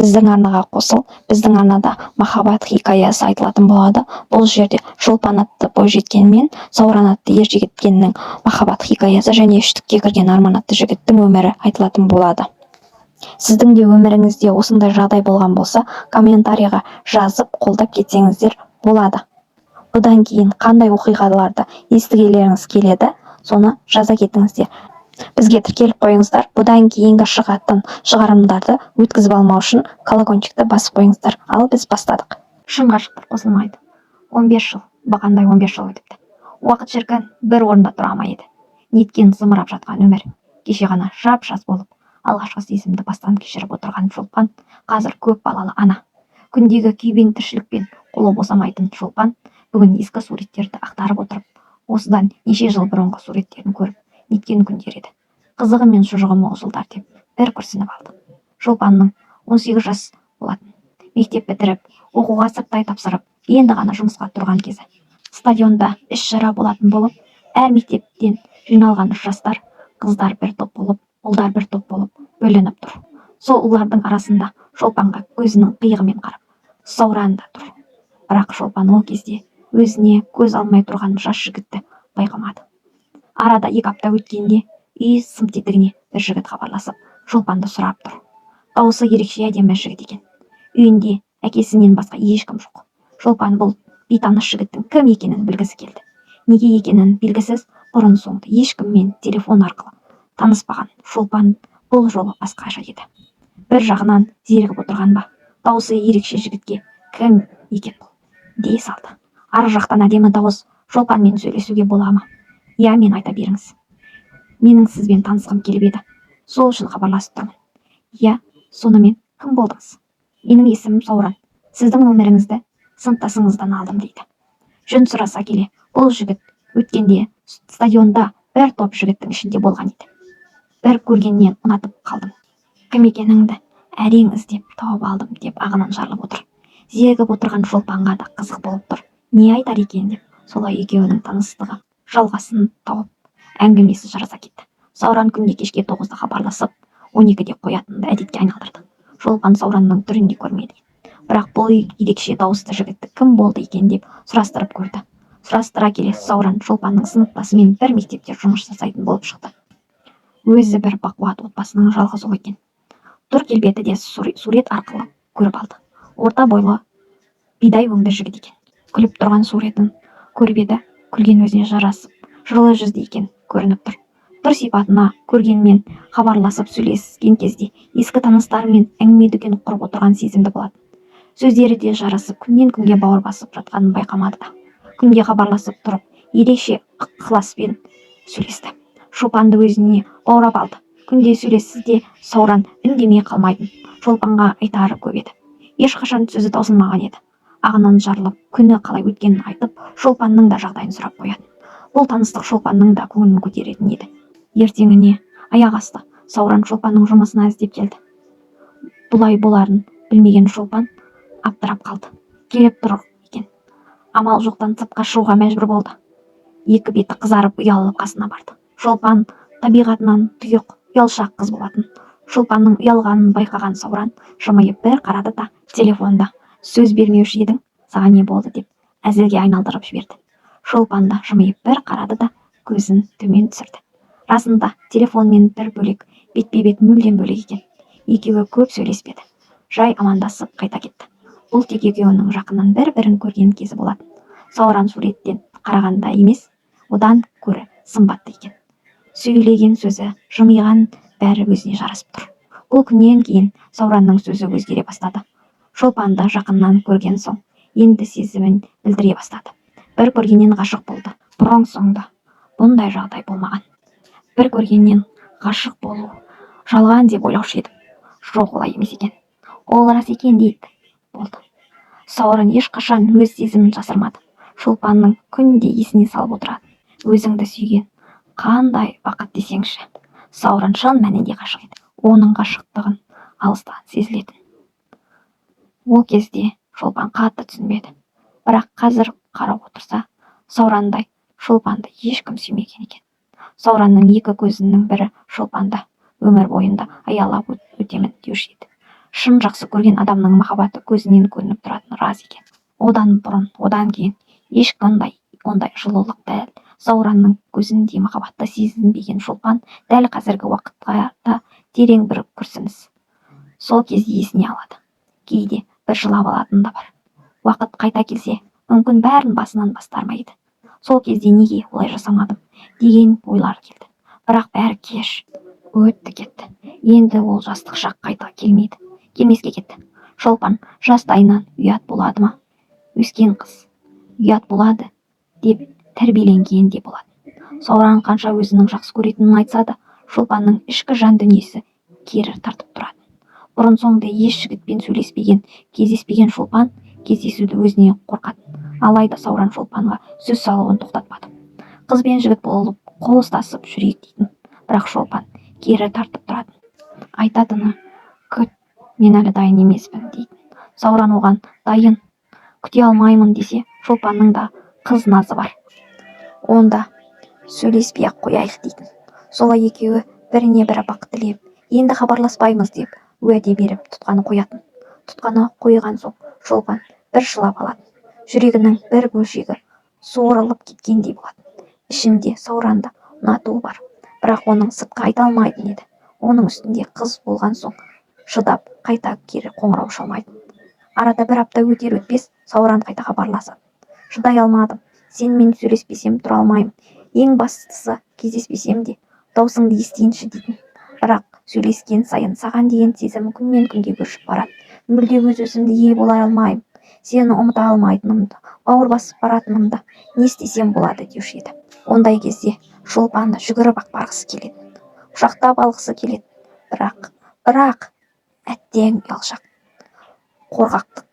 Біздің арнаға қосыл. Біздің арнада махаббат хикаясы айтылатын болады. Бұл жерде Шолпан атты бойжеткен мен Сауран атты ер жігіткеннің махаббат хикаясы және үштікке кірген Арман атты жігіттің өмірі айтылатын болады. Сіздің де өміріңізде осындай жағдай болған болса, комментарийға жазып, қолдап кетсеңіздер болады. Бұдан кейін қандай оқиғаларды естігілеріңіз келеді, соны жаза кетіңіздер. Бізге тіркеліп қойыңыздар. Бұдан кейінгі шығатын шығарылымдарды өткізіп алмау үшін колокольчикті басып қойыңыздар. Ал біз бастадық. Шын ғашықтар қосылмайды. 15 жыл, бақандай 15 жыл өтіпті. Уақыт, шіркін, бір орында тұра ма еді? Неткен зымырап жатқан өмір! Кеше ғана жап жас болып, алғашқы сезімді бастан кешіріп отырған Шолпан қазір көп балалы ана. Күндегі күйбең тіршілікпен қолы босамайтын Шолпан бүгін ескі суреттерді ақтарып отырып, осыдан неше жыл бұрынғы суреттерін көріп, неткен күндер еді, қызығы мен шыжығы мол жылдар деп бір күрсініп алды. Шолпанның 18 жас болатын. Мектеп бітіріп, оқуға сырттай тапсырып, енді ғана жұмысқа тұрған кезі. Стадионда іс шара болатын болып, әр мектептен жиналған жастар, қыздар бір топ болып, ұлдар бір топ болып бөлініп тұр. Сол ұлдардың арасында Шолпанға көзінің қиығымен қарап Сауран да тұр. Бірақ Шолпан ол кезде өзіне көз алмай тұрған жас жігітті байқамады. Арада 2 апта өткенде үй сым тетігіне бір жігіт хабарласып, Шолпанды сұрап тұр. Дауысы ерекше әдемі жігіт екен. Үйінде әкесінен басқа ешкім жоқ. Шолпан бұл бейтаныс жігіттің кім екенін білгісі келді. Неге екенін белгісіз, бұрын соңды ешкіммен телефон арқылы таныспаған Шолпан бұл жолы басқаша еді. Бір жағынан зерігіп отырған ба, дауысы ерекше жігітке «Кім екен бұл?» дей салды. Ар жақтан әдемі дауыс: «Шолпанмен сөйлесуге бола ма?» «Иә, мен, айта беріңіз». «Менің сізбен танысқым келіп еді, сол үшін хабарласып тұрмын». «Иә, сонымен, кім болдыңыз?» «Менің есімім Сауран, сіздің номеріңізді сыныптасыңыздан алдым», — дейді. Жөн сұраса келе, бұл жігіт өткенде стадионда бір топ жігіттің ішінде болған еді. «Бір көргеннен ұнатып қалдым, кім екеніңді әрең іздеп тауып алдым», — деп ағынан жарылып отыр. Зерігіп отырған Шолпанға да қызық болып тұр, не айтар екен деп. Солай екеуінің таныстығы жалғасын тауып, әңгімесі жараса кетті. Сауран күнде кешке 9-да хабарласып, 12-де қоятынды әдетке айналдырды. Шолпан Сауранның түрін де көрмеді, бірақ бұл ерекше дауысты жігітті кім болды екен деп сұрастырып көрді. Сұрастыра келе, Сауран Шолпанның сыныптасымен бір мектепте жұмыс жасайтын болып шықты. Өзі бір бақуат отбасының жалғыз ұлы екен. Түр келбеті де сурет арқылы көріп алды. Орта бойлы, бидай өңді жігіт екен. Күліп тұрған суретін көріп еді, күлген өзіне жарасып, жылы жүзді екен көрініп тұр. Түр сипатына көргенмен хабарласып сөйлескен кезде ескі таныстарымен әңгіме дүкен құрып отырған сезімді болатын. Сөздері де жарасып, күннен күнге бауыр басып жатқанын байқамады да. Күнде хабарласып тұрып, ерекше ықыласпен сөйлесті. Шолпанды өзіне баурап алды. Күнде сөйлессе де, Сауран үндемей қалмайтын. Шолпанға айтары көп еді, ешқашан сөзі таусылмаған еді. Ағынан жарылып, күні қалай өткенін айтып, Шолпанның да жағдайын сұрап қоятын. Бұл таныстық Шолпанның да көңілін көтеретін еді. Ертеңіне аяқ асты Сауран Шолпанның жұмысына іздеп келді. Бұлай боларын білмеген Шолпан абдырап қалды. Келіп тұр екен. Амал жоқтан сыртқа шығуға мәжбүр болды. Екі беті қызарып, ұялып қасына барды. Шолпан табиғатынан тұйық, ұялшақ қыз болатын. Шолпанның ұялғанын байқаған Сауран жымиып бір қарады да: «Телефонда сөз бермеуші едің, саған не болды?» — деп әзілге айналдырып жіберді. Шолпан да жымиып бір қарады да, көзін төмен түсірді. Расында, телефонмен бір бөлек, бетпе бет мүлдем бөлек екен. Екеуі көп сөйлеспеді, жай амандасып қайта кетті. Бұл тек екеуінің жақыннан бір бірін көрген кезі болатын. Сауран суреттен қарағанда емес, одан көрі сымбатты екен. Сөйлеген сөзі, жымиған, бәрі өзіне жарасып тұр. Бұл күннен кейін Сауранның сөзі өзгере бастады. Шолпанды жақыннан көрген соң, енді сезімін білдіре бастады. Бір көргеннен ғашық болды. Бұрын соңды бұндай жағдай болмаған. «Бір көргеннен ғашық болу жалған деп ойлаушы едім, жоқ, олай емес екен, ол рас екен», — дейді болды. Сауран ешқашан өз сезімін жасырмады. Шолпанның күнде есіне салып отырады. Өзіңді сүйген қандай бақыт десеңші! Сауран шын мәнінде ғашық еді. Оның ғашықтығын алыстан сезілетін. Ол кезде Шолпан қатты түсінбеді, бірақ қазір қарап отырса, Саурандай Шолпанды ешкім сүймеген екен. Сауранның екі көзінің бірі Шолпанды өмір бойында аялап өтемін деуші еді. Шын жақсы көрген адамның махаббаты көзінен көрініп тұратыны рас екен. Одан бұрын, одан кейін ешқандай ондай жылулық, дәл Сауранның көзіндей махаббатты сезінбеген Шолпан дәл қазіргі уақытта терең бір күрсініс. Сол кезде есіне алады. Кейде бір жылап алатыны да бар. Уақыт қайта келсе, мүмкін, бәрін басынан бастар ма еді. Сол кезде неге олай жасамадым деген ойлар келді. Бірақ бәрі кеш. Өтті кетті. Енді ол жастық шақ қайта келмейді. Келмеске кетті. Шолпан жастайынан ұят болады ма? Өскен қыз ұят болады деп тәрбиеленген де болатын. Сауран қанша өзінің жақсы көретінін айтса да, Шолпанның ішкі жан дүниесі кері тартып тұратын. Бұрын соңды еш жігітпен сөйлеспеген, кездеспеген Шолпан кездесуді өзіне қорқатын. Алайда Сауран Шолпанға сөз салуын тоқтатпады. Қыз бен жігіт болып қол ұстасып жүрейік дейтін. Бірақ Шолпан кері тартып тұратын. Айтатыны: «Күт, мен әлі дайын емеспін», — дейтін. Сауран оған дайын, күте алмаймын десе, Шолпанның да қыз назы бар. Онда сөйлеспей ақ қояйық дейтін. Солай екеуі біріне бірі бақыт тілеп, енді хабарласпаймыз деп уәде беріп тұтқаны қоятын. Тұтқаны қойған соң Шолпан бір жылап алатын. Жүрегінің бір бөлшегі суырылып кеткендей болатын. Ішінде Сауранды ұнатуы бар. Бірақ оның сыртқа айта алмайтын еді. Оның үстінде қыз болған соң шыдап, қайта кері қоңырау шалмайтын. Арада бір апта өтер өтпес Сауран қайта хабарласады. «Шыдай алмадым, сенімен сөйлеспесем тұра алмаймын. Ең бастысы, кездеспесем де даусыңды естиінші», — дейтін. «Бірақ сөйлескен сайын саған деген сезімім күннен күнге өршіп барады. Мүлде өз өзімді ие бола алмаймын. Сені ұмыта алмайтынымды, бауыр басып баратынымды не істесем болады?» — деуші еді. Ондай кезде Шолпанды жүгіріп ақ барғысы келетін. Құшақтап алғысы келетін. Бірақ, әттең, ұялшақ, қорқақтық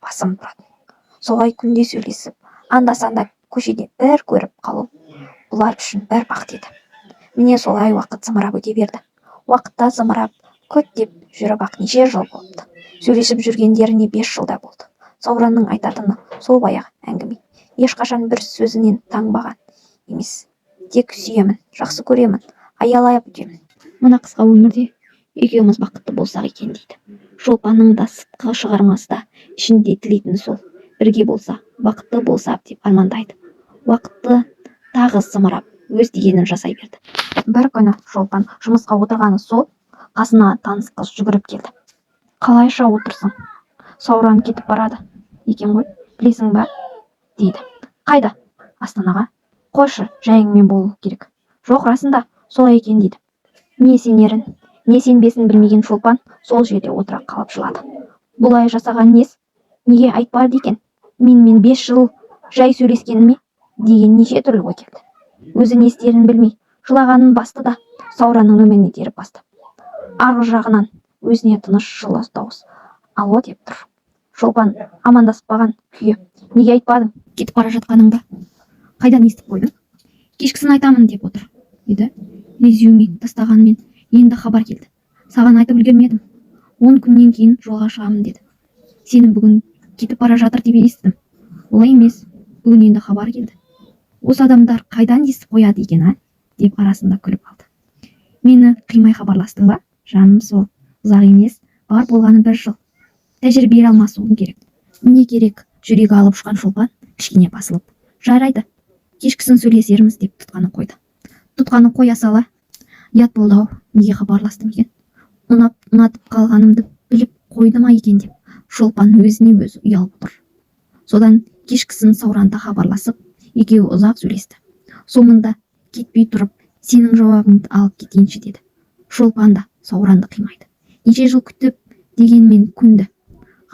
басым тұратын. Солай күнде сөйлесіп, анда-санда көшеде бір көріп қалу бұлар үшін бір бақыт еді. Міне, солай уақыт зымырап өте берді. Уақыт та зымырап, күт деп жүріп ақ неше жыл болыпты. Сөйлесіп жүргендеріне 5 жылдай болды. Сауранның айтатыны сол баяғы әңгіме. Ешқашан бір сөзінен таңбаған емес. Тек сүйемін, жақсы көремін, аялап өтемін. Мына қысқа өмірде екеуміз бақытты болсақ екен дейді. Шолпанның да сыртқа шығармаса, ішінде тілейтіні сол. Бірге болса, бақытты болса деп армандайды. Уақытты тағы зымырап, өз дегенін жасай берді. Бір күні Шолпан жұмысқа отырғаны сол, қасына таныс қыз жүгіріп келді. «Қалайша отырсың? Сауран кетіп барады екен ғой, білесің ба?» — дейді. «Қайда?» «Астанаға». «Қойшы, жай әңгіме болу керек». «Жоқ, расында солай екен», — дейді. Не сенерін, не сенбесін білмеген Шолпан сол жерде отыра қалып жылады. Бұлай жасаған нес? Неге айтпады екен? Менімен 5 жыл жай сөйлескені ме деген неше түрлі ой келді. Өзі не істерін білмей, жылағанын басты да, Сауранның нөміріне теріп басты. Арғы жағынан өзіне тыныш, жылы дауыс «Алло» деп тұр. Шолпан амандаспаған күйі: «Неге айтпадың кетіп бара жатқаныңды? Қайдан естіп қойдың? Кешкісін айтамын деп отыр еді. Резюме тастағанмен енді хабар келді. Саған айтып үлгермедім. 10 күннен кейін жолға шығамын деді. Сені бүгін кетіп бара жатыр деп естідім. Олай емес, бүгін енді хабар келді. Осы адамдар қайдан естіп қояды екен, а?» — деп арасында күліп алды. «Мені қимай хабарластың ба? Жаным сол, ұзақ емес, бар болғаны бір жыл. Тәжірибе алмасуым керек». Не керек, жүрегі алып ұшқан Шолпан кішкене басылып, «Жарайды, кешкісін сөйлесерміз», — деп тұтқаны қойды. Тұтқаны қоя сала: «Ұят болды ау, неге хабарластым екен? Ұнап, ұнатып қалғанымды біліп қойды ма екен?» — деп Шолпан өзіне өзі ұялып отыр. Содан кешкісін Сауран да хабарласып, екеуі ұзақ сөйлесті. Соңында: «Кетпей тұрып сенің жауабыңды алып кетейінші», — деді. Шолпан да Сауранды қимайды. Неше жыл күтіп дегенмен көнді.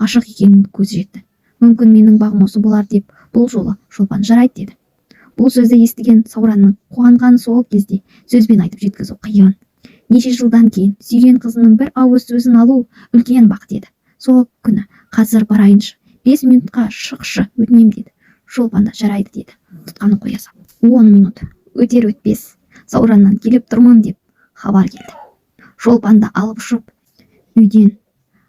Ғашық екенін көзі жетті. Мүмкін, менің бағым осы болар деп, бұл жолы Шолпан «Жарайды» деді. Бұл сөзді естіген Сауранның қуанғаны сол кезде сөзбен айтып жеткізу қиын. Неше жылдан кейін сүйген қызының бір ауыз сөзін алу үлкен бақыт еді. Сол күні: «Қазір барайыншы, 5 минутқа шықшы, өтінем», — деді. Шолпан да «Жарайды» деді. Тұтқаны қоя салып, 10 минут өтер өтпес Саураннан «Келіп тұрмын» деп хабар келді. Шолпан да алып ұшып, үйден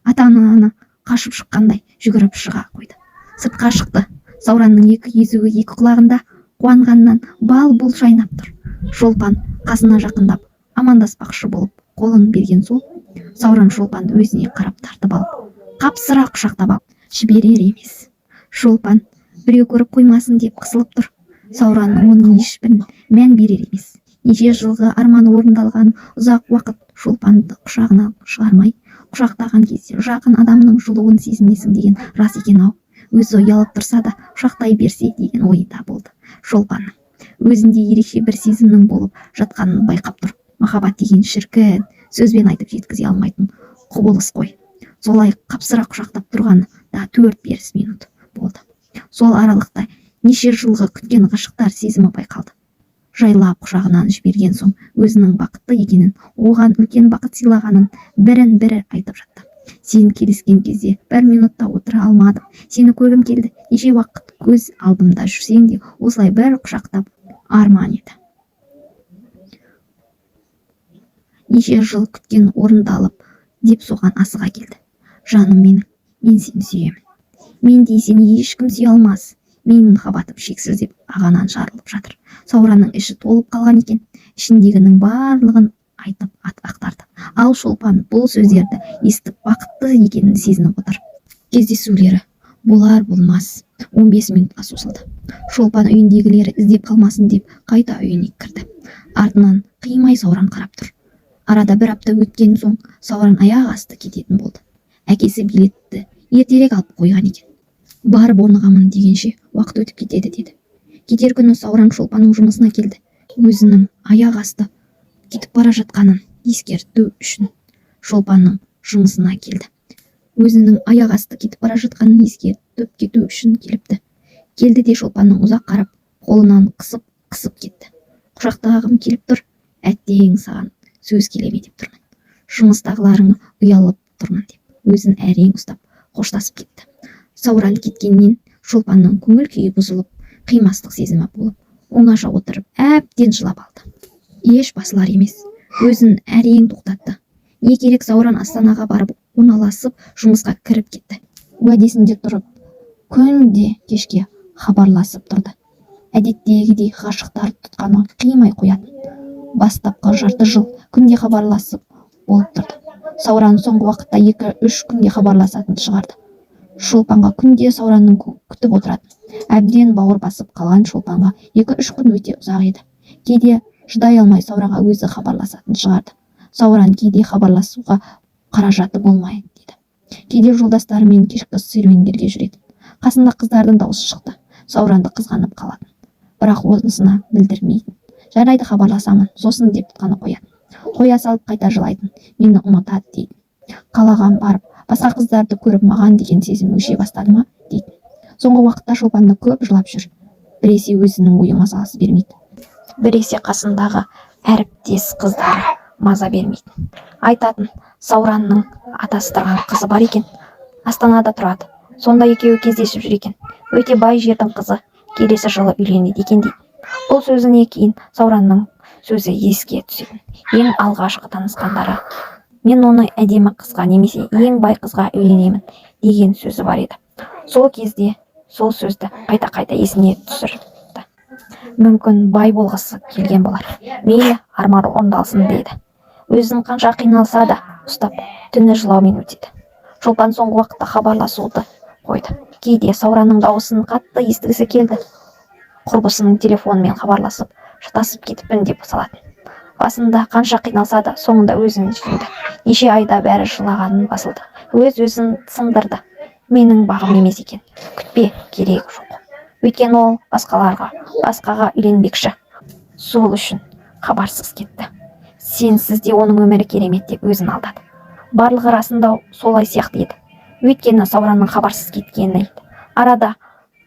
ата ананы қашып шыққандай жүгіріп шыға қойды. Сыртқа шықты. Сауранның екі езуі екі құлағында, қуанғаннан бал бұл шайнап тұр. Шолпан қасына жақындап, амандаспақшы болып қолын берген сол Сауран Шолпанды өзіне қарап тартып алып, қапсыра құшақтап алып, жіберер емес. Шолпан біреу көріп қоймасын деп қысылып тұр. Сауран оның ешбірін мән берер емес. Неше жылғы арманы орындалған, ұзақ уақыт Шолпанды құшағынан шығармай, құшақтаған кезде жақын адамның жылуын сезінесің деген рас екен-ау. Өзі ұялып тұрса да, құшақтай берсе деген ойы да болды Шолпанның. Өзінде ерекше бір сезімнің болып жатқанын байқап тұр. Махаббат деген шіркін, сөзбен айтып жеткізе алмайтын құбылыс қой. Солай қапсыра құшақтап тұрғаны да 4-5 минут болды. Сол аралықта неше жылғы күткен ғашықтар сезімі байқалды. Жайлап құшағынан жіберген соң, өзінің бақытты екенін, оған үлкен бақыт сыйлағанын бірін бірі айтып жатты. Сен келіскен кезде бір минутта отыра алмадым. Сені көргім келді. Неше уақыт көз алдымда жүрсең де, осылай бір құшақтап арман еді. Неше жыл күткен орындалып деп соған асыға келді. Жаным менің, мен сені сүйемін. Мендей сені ешкім сүйе алмас. Менің махаббатым шексіз деп ағанан жарылып жатыр. Сауранның іші толып қалған екен. Ішіндегінің барлығын айтып ақтарды. Ал Шолпан бұл сөздерді естіп, бақытты екенін сезініп отыр. Кездесулері болар болмас 15 минутқа созылды. Шолпан үйіндегілері іздеп қалмасын деп қайта үйіне кірді. Артынан қимай Сауран қарап тұр. Арада бір апта өткен соң Сауран аяқ асты кететін болды. Әкесі билетті ертерек алып қойған екен. Барып орнығамын дегенше уақыт өтіп кетеді деді. Кетер күні Сауран Шолпанның жұмысына келді. Өзінің аяқ асты кетіп бара жатқанын ескерту үшін Шолпанның жұмысына келді. Өзінің аяқ асты кетіп бара жатқанын ескертіп кету үшін келіпті. Келді де, Шолпанның ұзақ қарап, қолынан қысып қысып кетті. Құшақтағым келіп тұр, әттең, саған сөз келе ме деп тұрмын. Жұмыстағыларыңа ұялып тұрмын деп өзін әрең ұстап, қоштасып кетті. Сауран кеткеннен Шолпанның көңіл күйі бұзылып, қимастық сезімі болып, оңаша отырып әбден жылап алды. Еш басылар емес, өзін әрең тоқтатты. Не керек, Сауран Астанаға барып орналасып, жұмысқа кіріп кетті. Уәдесінде тұрып, күнде кешке хабарласып тұрды. Әдеттегідей ғашықтар тұтқаны қимай қоятын. Бастапқы жарты жыл күнде хабарласып болып тұрды. Сауран соңғы уақытта 2-3 күнге хабарласатын шығарды. Шолпанға күнде Сауранның күтіп отыратын. Әбден бауыр басып қалған Шолпанға 2-3 күн өте ұзақ еді. Кейде шыдай алмай Сауранға өзі хабарласатын шығарды. Сауран кейде хабарласуға қаражаты болмайды деді. Кейде жолдастарымен кешкі серуендерге жүретін. Қасында қыздардың даусы шықты. Сауранды қызғанып қалатын. Бірақ онысына білдірмейтін. Жарайды, хабарласамын сосын деп тұтқаны қоятын. Қоя салып қайта жылайтын. Мені ұмытады дейтін. Қалаға барып басқа қыздарды көріп, маған деген сезім өше бастады ма дейтін. Соңғы уақытта Шолпан да көп жылап жүр. Біресе өзінің ойы мазасы бермейді. Біресе қасындағы әріптес қыздары маза бермейтін. Айтатын, Сауранның атастырған қызы бар екен. Астанада тұрады. Сонда екеуі кездесіп жүр екен. Өте бай жердің қызы, келесі жылы үйленеді екен дейді. Бұл сөзіне кейін Сауранның сөзі еске түсетін. Ең алғашқы танысқандары мен оны әдемі қызға немесе ең бай қызға үйленемін деген сөзі бар еді. Сол кезде сол сөзді қайта-қайта есіне түсірді. Мүмкін, бай болғысы келген болар. Мейлі, арман орындалсын деді. Өзін қанша қиналса да ұстап, түні жылаумен өтеді. Шолпан соңғы уақытта хабарласуды қойды. Кейде Сауранның дауысын қатты естігісі келді. Құрбысының телефонымен хабарласып, шатасып кетіппін деп салатын. Басында қанша қиналса да, соңында өзін жеңді. Неше айда бәрі жылағанын басылды. Өз өзін сындырды. Менің бағым емес екен. Күтпе, керегі жоқ. Өйткені ол басқаға үйленбекші. Сол үшін хабарсыз кетті. Сенсіз де оның өмірі керемет деп өзін алдады. Барлығы расында солай сияқты еді. Өйткені Сауранның хабарсыз кеткені еді. Арада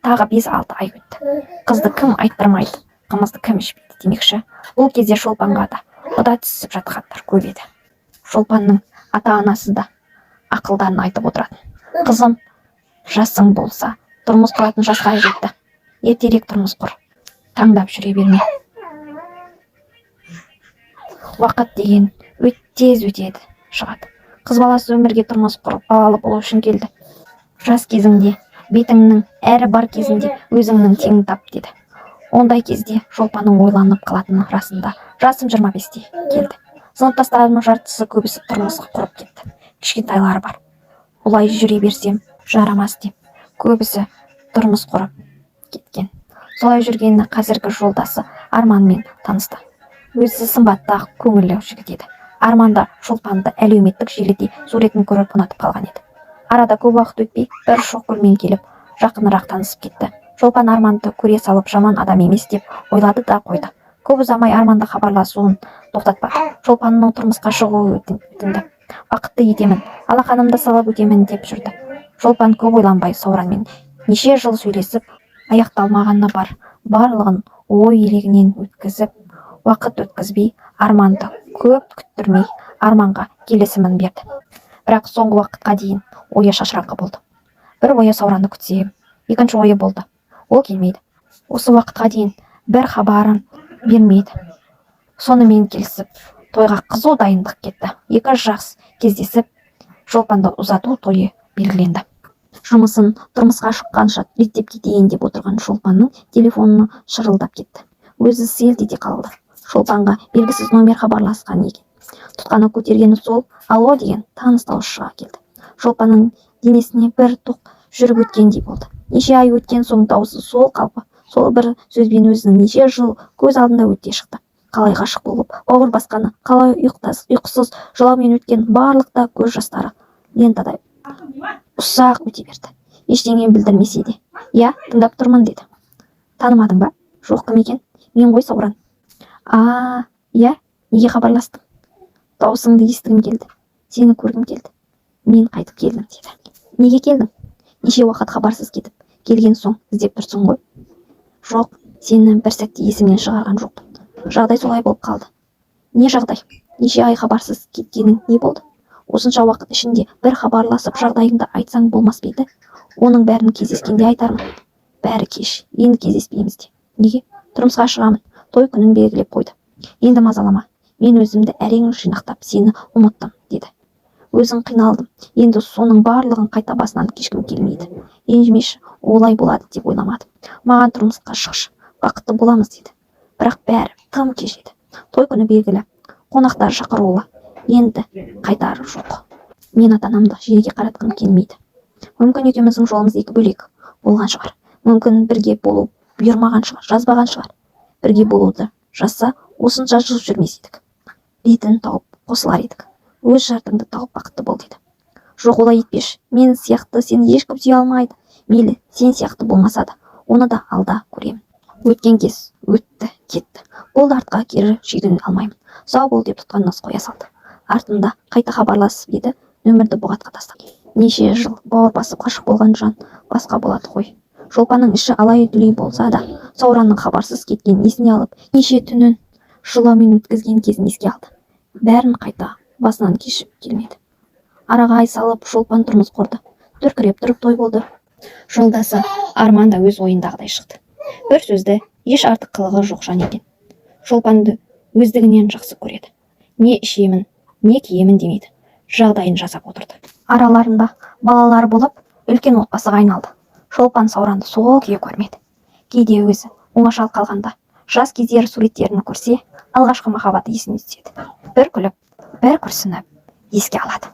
тағы 5-6 ай өтті. Қызды кім айттырмайды, қымызды кім ішпейді демекші. Бұл кезде Шолпанға да құда түсіп жатқандар көп еді. Шолпанның ата-анасы да ақылдарын айтып отыратын. Қызым, жасың болса, тұрмыс құратын жасқа жетті. Ертерек тұрмыс құр. Таңдап жүре берме. Уақыт деген өте тез өтеді, шығады. Қыз баласы өмірге тұрмыс құрып, балалы болу үшін келді. Жас кезіңде, бетіңнің әрі бар кезінде өзіңнің теңін тап деді. Ондай кезде Шолпанның ойланып қалатыны, расында жасым 25-те келді. Сыныптастарымның жартысы көбісі тұрмыс құрып кетті. Кішкентайлары бар. Бұлай жүре берсем жарамас деп көбісі тұрмыс құрып кеткен. Солай жүргеніне қазіргі жолдасы Арманмен танысты. Өзі сымбатты, ақ көңілді жігіт еді. Арман да Шолпанды әлеуметтік желіде суретін көріп ұнатып қалған еді. Арада көп уақыт өтпей, бір шоқ гүлмен келіп, жақынырақ танысып кетті. Шолпан Арманды көре салып, жаман адам емес деп ойлады да қойды. Көп ұзамай Арманды хабарласуын тоқтатпады. Шолпанның тұрмысқа шығуын өтінді. Бақытты етемін, алақанымды салып өтемін деп жүрді. Шолпан көп ойланбай, Сауранмен неше жыл сөйлесіп, аяқталмағаны бар. Барлығын ой елегінен өткізіп, уақыт өткізбей, Арманды көп күттірмей, Арманға келісімін берді. Бірақ соңғы уақытқа дейін ойы шашыраңқы болды. Бір ойы Сауранды күтсе, екінші ойы болды. Ол келмейді. Осы уақытқа дейін бір хабарын бермейді. Сонымен келісіп, тойға қызу дайындық кетті. Екі жас кездесіп, Шолпанды ұзату тойы белгіленді. Жұмысын тұрмысқа шыққанша реттеп кетейін деп отырған Шолпанның телефоны шырылдап кетті. Өзі селт ете қалды. Шолпанға белгісіз номер хабарласқан екен. Тұтқаны көтергені сол, «Алло» деген таныс дауыс шыға келді. Шолпанның денесіне бір тоқ жүріп өткендей болды. Неше ай өткен соң дауысы сол қалпы, сол бір сөзбен өзінің неше жыл көз алдында өте шықты. Қалай ғашық болып, бауыр басқаны, қалай ұйқысыз жылаумен өткен барлық да көз жастары лентадай ұсақ өте берді. Ештеңе білдірмесе де, «Иә, тыңдап тұрмын», – деді. «Танымадың ба?» «Жоқ, кім екен?» «Мен ғой, Сауран». «А, иә, неге хабарластың?» «Дауысыңды естігім келді, сені көргім келді. Мен қайтып келдім», – деді. «Неге келдің? Неше уақыт хабарсыз кетіп, келген соң іздеп тұрсың ғой». «Жоқ, сені бір сәтте есімнен шығарған жоқпын. Жағдай солай болып қалды». «Не жағдай? Неше ай хабарсыз кеткенің не болды? Осынша уақыт ішінде бір хабарласып, жағдайыңды айтсаң болмас па еді?» «Оның бәрін кездескенде айтармын. Бәрі кеш, енді кездеспейміз де». «Неге?» «Тұрмысқа шығамын, той күнін белгілеп қойды. Енді мазалама. Мен өзімді әрең жинақтап, сені ұмыттым», – деді. «Өзің қиналдым. Енді соның барлығын қайта басынан кешкім келмейді. Ренжімеші, олай болады деп ойламадым. Маған тұрмысқа шықшы, бақытты боламыз», – деді. Бірақ бәрі тым кеш еді. Той күні белгілі, қонақтар шақырулы. Енді қайтары жоқ. Мен ата анамды жерге қаратқым келмейді. Мүмкін, екеуміздің жолымыз екі бөлек болған шығар. Мүмкін, бірге болу бұйырмаған шығар, жазбаған шығар. Бірге болуды жазса, осынша жыл жүрмес едік. Ретін тауып қосылар едік. Өз жартыңды тауып, бақытты бол», – деді. «Жоқ, олай етпеші. Мен сияқты сені ешкім сүйе алмайды. Мейлі, сен сияқты болмаса да, оны да алда көремін. Өткен кез өтті, кетті. Болды, артқа кері шегіне алмаймын. Сау бол», – деп тұтқаны қоя салды. Артында қайта хабарласып еді, нөмірді бұғатқа тастады. Неше жыл бауыр басып ғашық болған жан басқа болады ғой. Шолпанның іші алай-дүлей болса да, Сауранның хабарсыз кеткенін есіне алып, неше түнін жылаумен өткізген кезін еске алды. Бәрін қайта басынан кешіп келмеді. Араға ай салып, Шолпан тұрмыс құрды. Дүркіреп тұрып той болды. Жолдасы Арман да өз ойындағыдай шықты. Бір сөзді, еш артық қылығы жоқ жан екен. Шолпанды өздігінен жақсы көреді. Не ішемін, не киемін демейді. Жағдайын жасап отырды. Араларында балалары болып, үлкен отбасыға айналды. Шолпан Сауранды сол күйі көрмеді. Кейде өзі оңаша қалғанда жас кездері суреттерін көрсе, алғашқы махаббаты есіне түседі. Бір күліп, бір күрсініп еске алады.